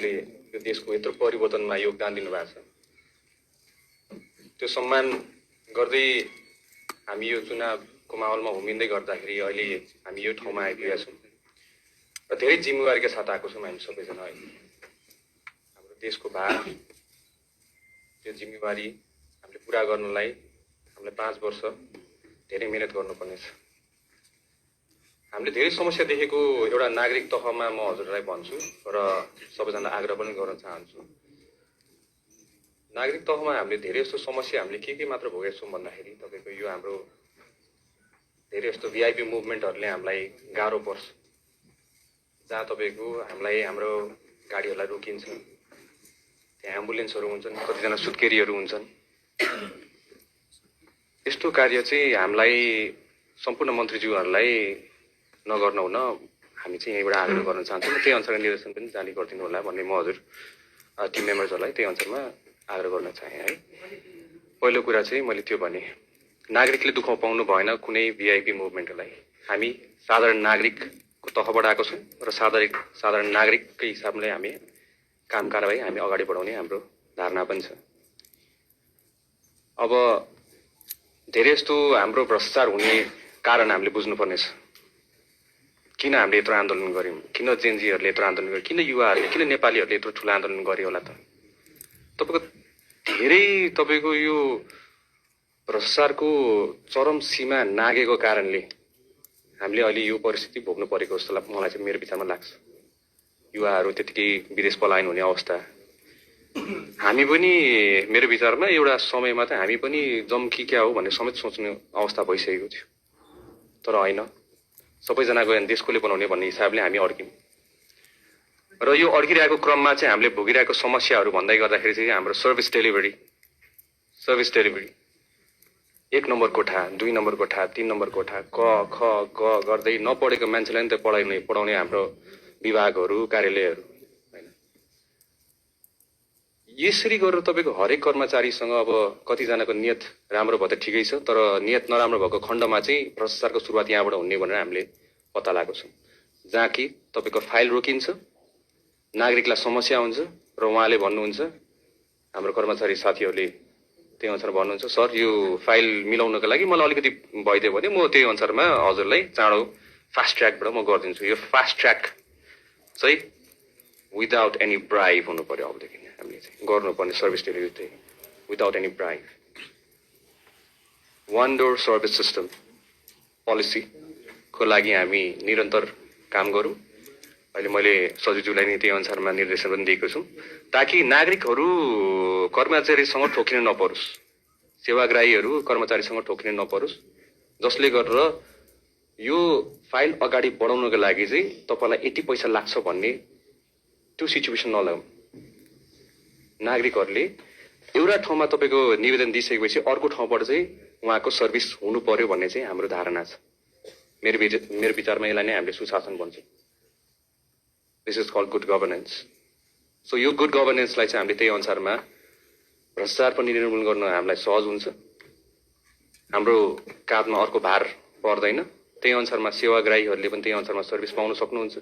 तपाईँले यो देशको यत्रो परिवर्तनमा योगदान दिनुभएको छ त्यो सम्मान गर्दै हामी यो चुनावको माहौलमा घुमिँदै गर्दाखेरि अहिले हामी यो ठाउँमा आइपुगेका छौँ र धेरै जिम्मेवारीका साथ आएको छौँ हामी सबैजना अहिले हाम्रो देशको भार त्यो जिम्मेवारी हामीले पुरा गर्नलाई हामीलाई 5 वर्ष धेरै मेहनत गर्नुपर्नेछ हामीले धेरै समस्या देखेको एउटा नागरिक तहमा म हजुरलाई भन्छु र सबैजना आग्रह पनि गर्न चाहन्छु नागरिक तहमा हामीले धेरै जस्तो समस्या हामीले के मात्र भोगेका छौँ भन्दाखेरि तपाईको यो हाम्रो धेरै जस्तो भिआइपी मुभमेन्टहरूले हामीलाई गाह्रो पर्छ जहाँ तपाईको हामीलाई हाम्रो गाडीहरूलाई रोकिन्छ त्यहाँ एम्बुलेन्सहरू हुन्छन् कतिजना सुत्केरीहरू हुन्छन् यस्तो कार्य चाहिँ हामीलाई सम्पूर्ण मन्त्रीज्यूहरूलाई नगर्न हुन हामी चाहिँ यहीँबाट आग्रह गर्न चाहन्छौँ त्यही अनुसारको निर्देशन पनि जारी गरिदिनु होला भन्ने म हजुर टिम मेम्बर्सहरूलाई त्यही अनुसारमा आग्रह गर्न चाहे है पहिलो कुरा चाहिँ मैले त्यो भने नागरिकले दुःख पाउनु भएन कुनै भिआइपी मुभमेन्टलाई हामी साधारण नागरिकको तहबाट आएको छौँ र साधारण नागरिककै हिसाबले हामी काम कारबाही हामी अगाडि बढाउने हाम्रो धारणा पनि छ अब धेरै जस्तो हाम्रो भ्रष्टाचार हुने कारण हामीले बुझ्नुपर्नेछ किन हामीले यत्रो आन्दोलन गर्यौँ किन जेनजीहरूले यत्रो आन्दोलन गर्यो किन युवाहरूले किन नेपालीहरूले यत्रो ठुलो आन्दोलन गर्यो होला त तपाईको धेरै तपाईको यो भ्रष्टाचारको चरम सीमा नागेको कारणले हामीले अहिले यो परिस्थिति भोग्नु परेको जस्तो मलाई चाहिँ मेरो विचारमा लाग्छ युवाहरू त्यतिकै विदेश पलायन हुने अवस्था हामी पनि मेरो विचारमा एउटा समयमा त हामी पनि जम्की क्या हो भन्ने समेत सोच्ने अवस्था भइसकेको थियो तर होइन सबैजना गयो देशकोले बनाउने भन्ने हिसाबले हामी अड्क्यौँ र यो अड्किरहेको क्रममा चाहिँ हामीले भोगिरहेको समस्याहरू भन्दै गर्दाखेरि चाहिँ हाम्रो सर्भिस डेलिभरी 1 नम्बर कोठा 2 नम्बर कोठा 3 नम्बर कोठा क ख ग गर्दै नपढेको मान्छेलाई नि त पढाउने हाम्रो विभागहरू कार्यालयहरू हैन यसरी गरेर तपाईको हरेक कर्मचारीसँग अब कतिजनाको नियत राम्रो भयो त ठिकै छ तर नियत नराम्रो भएको खण्डमा चाहिँ भ्रष्टाचारको सुरुवात यहाँबाट हुने भनेर हामीले पत्ता लगाएको छौँ जहाँ कि तपाईको फाइल रोकिन्छ नागरिकलाई समस्या हुन्छ र उहाँले भन्नुहुन्छ हाम्रो कर्मचारी साथीहरूले त्यही अनुसार भन्नुहुन्छ सर यो फाइल मिलाउनको लागि मलाई अलिकति भइदियो भने म त्यही अनुसारमा हजुरलाई चाँडो फास्ट ट्र्याकबाट म गरिदिन्छु यो फास्ट ट्र्याक चाहिँ विदाउट एनी ब्राइब हुनु पर्यो अबदेखि हामीले चाहिँ गर्नुपर्ने सर्भिस डेलिभरी चाहिँ without any bribe one door service system पोलिसीको लागि हामी निरन्तर काम गरौँ अहिले मैले सचिवज्यूलाई नि त्यही अनुसारमा निर्देशन पनि दिएको छु ताकि नागरिकहरू कर्मचारीसँग ठोकिन नपरोस् सेवाग्राहीहरू कर्मचारीसँग ठोकिन नपरोस् जसले गरेर यो फाइल अगाडि बढाउनको लागि चाहिँ तपाईलाई यति पैसा लाग्छ भन्ने त्यो सिचुएसन नल्याऊ नागरिकहरूले एउटा ठाउँमा तपाईको निवेदन दिइसकेपछि अर्को ठाउँबाट चाहिँ उहाँको सर्भिस हुनु पर्यो भन्ने चाहिँ हाम्रो धारणा छ मेरो विचारमा यसलाई नै हामीले सुशासन भन्छौँ this is called good governance so यो गुड गभर्नेन्सलाई चाहिँ हामीले त्यही अनुसारमा भ्रष्टाचार पनि निर्मूलन गर्न हामीलाई सहज हुन्छ हाम्रो काँधमा अर्को भार पर्दैन त्यही अनुसारमा सेवाग्राहीहरूले पनि त्यही अनुसारमा सर्भिस पाउन सक्नुहुन्छ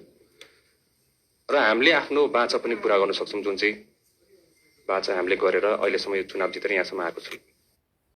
र हामीले आफ्नो बाचा पनि पुरा गर्न सक्छौँ जुन चाहिँ बाचा हामीले गरेर अहिलेसम्म यो चुनाव जितेर यहाँसम्म आएको छौँ